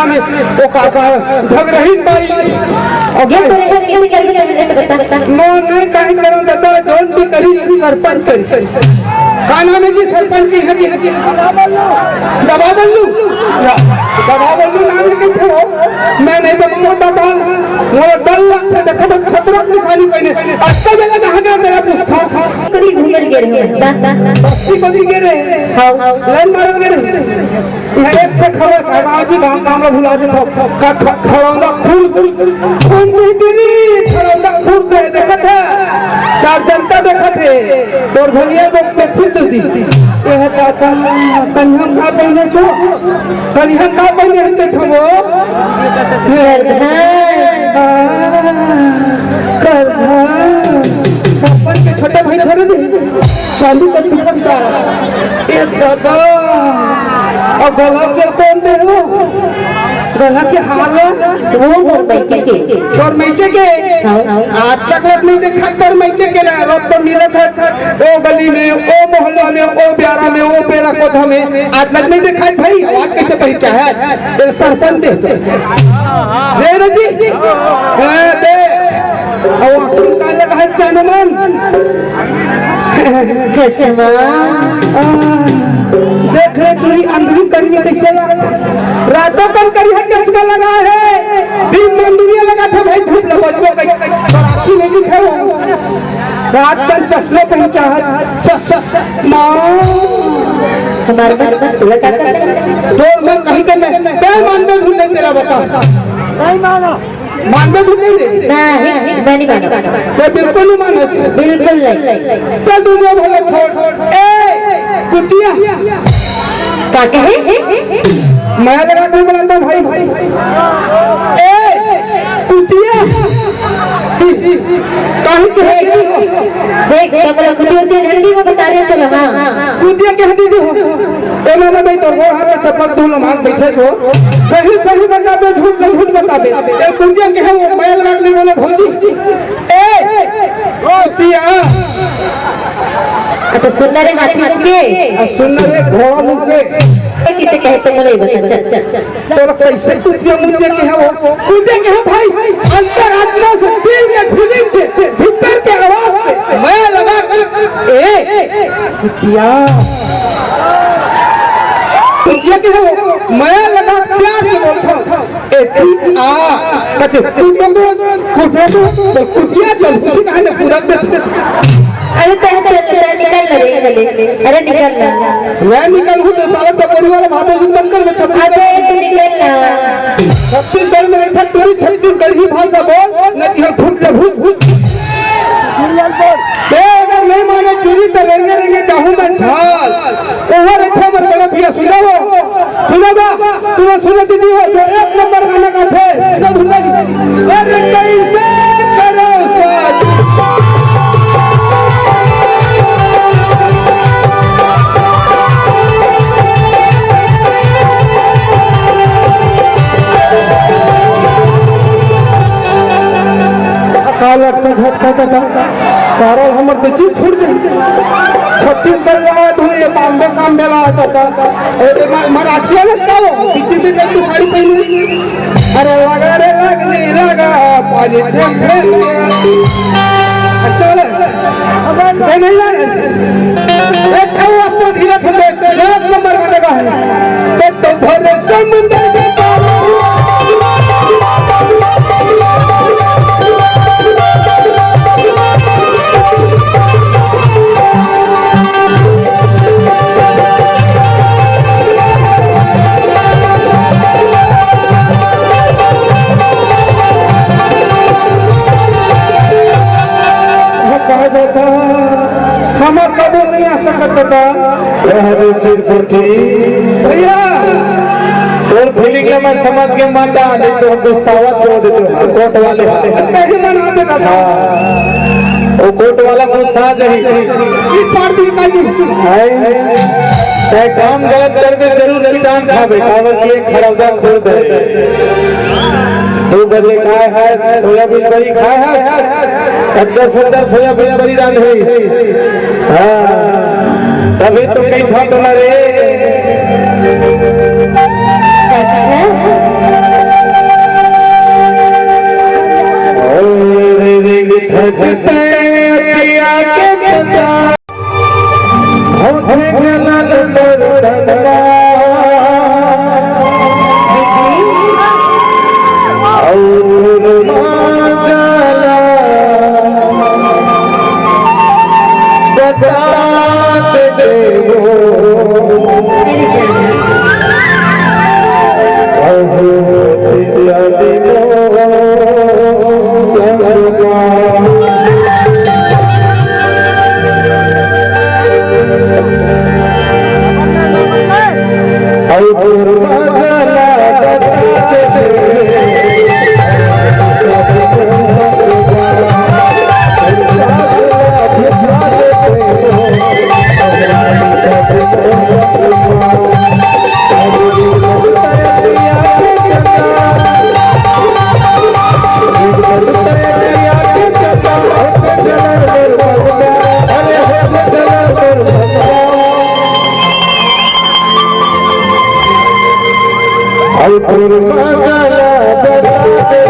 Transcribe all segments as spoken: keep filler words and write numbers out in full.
में ओ काका झगरहीन बाई। अउ ये तो रे, ये तो कर भी कर लेते बता। मैं नहीं कहीं करूं दादा, जोन भी करी, सरपंच करी। का नाम है जी सरपंच की? है जी, है जी। दबा बल्लू। दबा बल्लू नाम है कि हो? मैं नहीं दबा दादा। मोर डर लगता, देखा तो खतरा निशानी पहने। अच्छा, मेरा कहाँ गया तेरा पुस्तक? कभी घूमल गए रहे, दा, दा। बस्ती कभी गए रहे? हाँ। लाइन मारल गए रहे? मैं एक से खबर कागज गांव, गांव में भुला देता हूँ। का ख-, खड़ौंदा खुर्द, खुर्द नहीं तेरी, खड़ौंदा खुर्द है, देखत है, चार जनता देखत है, तोर भनिया को पेथी तो दी। ये है दादा, कन्हम का पहने छो, कन्हम का पहने हते छो वो? करधन। हाँ, करधन। सरपंच के छोटे भाई छोड़े दे, चांदी का टुकड़ा सारा। ए दादा, अब गला के कौन दे हो? गला के हाल? वो तोर मइके के। तोर मइके के? हाँ। आज तक लग नहीं देखा तोर मइके के ना, रात तो मिलत है, ओ गली में, ओ मोहल्ला में, ओ प्यारा में, ओ पेरा कोठा में, आज तक नहीं देखा भाई, आवाज कैसे पहचान है? ये सरपंच दे। दे रे जी। हाँ, दे। अउ आँखी में का लगा है चनमन? चश्मा। आ, देख रे टूरी, अंधरी करिया कैसे लगा। रातों कन करिया चश्मा लगा है, दिन में अंधरिया लगा था भाई, धूप लगा जो कहीं, पर आँखी नहीं दिखे वो। रात कन चश्मा पहन के है, चश्मा। हमारे मन में तुला का कर। तो मैं कहीं के मैं, तै मान में धुन नहीं तेरा बता। नहीं माना। मानवे धुन नहीं रे। नहीं, मैं नहीं मानता। मैं बिल्कुल नहीं मानत। बिल्कुल नहीं। चल दुनिया भला छोड़। ए, कुतिया। का कहे? मैं लगा दूं बनाता भाई। ए, कुतिया। काहे के है? देख, देख, कमला कुतिया होती है, झंडी में बता रहे थे ना, हाँ। कुतिया कह दीदी हो। ए मामा भाई, तोर गोड़ हाथ में चप्पल धूल मांग बैठे छो। सही सही बताबे, झूठ में झूठ बताबे। ए कुंजिया के हम बैल राख ले बोले भौजी। ए कुतिया। अच्छा सुन रे हाथी मुके। आ सुन रे घोड़ा मुके। ए किसे कहे तो बोले बता, चल, चल, चल। तोर कैसे कुतिया मुंह देखे है वो? कुतिया के है भाई, अंतरात्मा से, दिल के फीलिंग से, भीतर के आवाज से, मैं लगा के, ए, कुतिया। कुतिया के है वो? मैं लगा प्यार से बोलता हूँ, ए, तू आ, कते कुतिया तो, कुतिया तो, तो कुतिया तो, कुछ कहा ना पूरा तो। अरे तै चल, तै निकल ना रे, निकल। अरे निकल ना। मैं निकल हूँ तो साला टपोरी वाला भाषा शुरू मत कर, मैं छत्तीसगढ़ अबे तू निकल ना। छत्तीसगढ़ में रहता टूरी छत्तीसगढ़ी भाषा बोल, न कि हम फुट के भूत भूत। बे अगर नहीं माने चूरी तो रेंगे रेंगे जाहूँ मैं झाल। ओवर अच्छा मर बड़ा पिया सुना वो। सुना बा, तुम सुना दीदी हो जो एक नंबर गाना गाथे। सुना धुन भाई। अरे कैसे करो साथ। काला का झटका का सारा हमर तो चीज छूट जाए। छत्तीसगढ़ लाया धुए, बॉम्बे सामने लाया था। अरे मा-, मराठिया लगता हो, पीछे से कल तो साड़ी पहनी। अरे लगा रे लगनी लगा, पानी ठेक ठेक। अच्छा वाला? ये नहीं लगा। एक ठो वास्तव धीरे से देख, एक नंबर का लगा है। तो, तो भरे समुंदर के पार। कहा जाता, हमार कबूल नहीं आ सकत बता। अरे चिरकुटी। भैया। तोर फीलिंग ला मैं समझ के मत आ, नहीं तो हम गुस्सावा छोड़ देते हो, कोर्ट वाले। नहीं मना देता था। हाँ। वो कोर्ट वाला गुस्सा जाही। ये पार्टी का जी। हाय। तै काम गलत करबे, जरूर रिटर्न खाबे, काबर कि एक खरौदा खुर्द है। दो बजे खाए है, सोयाबीन बड़ी खाए है। अतका सुंदर सोयाबीन बड़ी रांधे। हाँ। तभी तो कहीं था तो ना रे। अउ तोर मजा ला बता दे।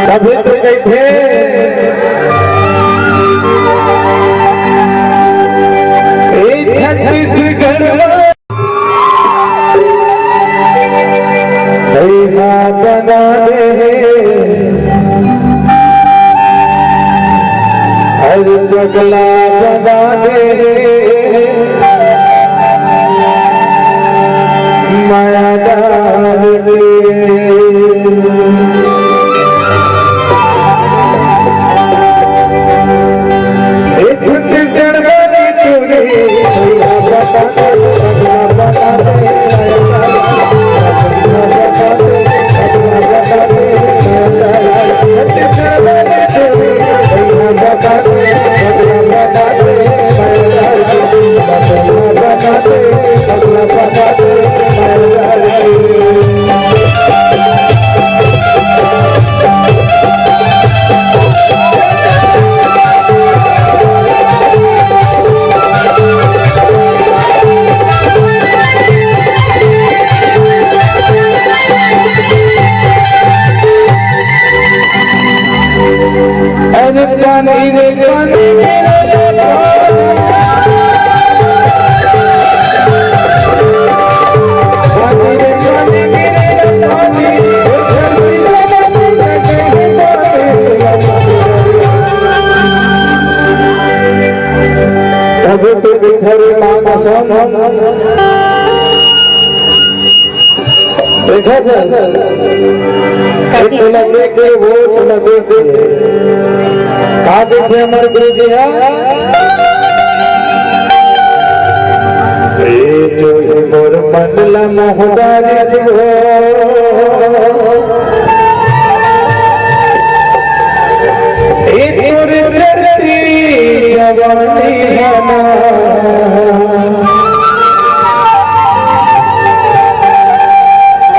तभी तो कहिथे, ए छत्तीसगढ़ भैया बना दे, हर पगला बना दे, माया डाल दे। ए छत्तीसगढ़ वाली टूरी, अरे पानी रे पानी, तभी तो बिठरे मानसम। देखा था, एक तोला देख के, वो तोला देख के। का देखे हमारे गुरु जी है? ए जो ही मोर मन ला मोहदारी जी हो। ए तोर चरती जवानी हमार।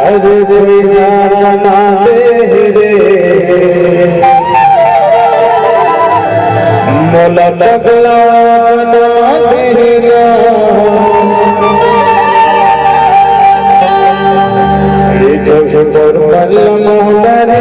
अरे कोई ना बना दे रे, मोला पगला बना दे रे। ये जो है मोर बलम मोहदारी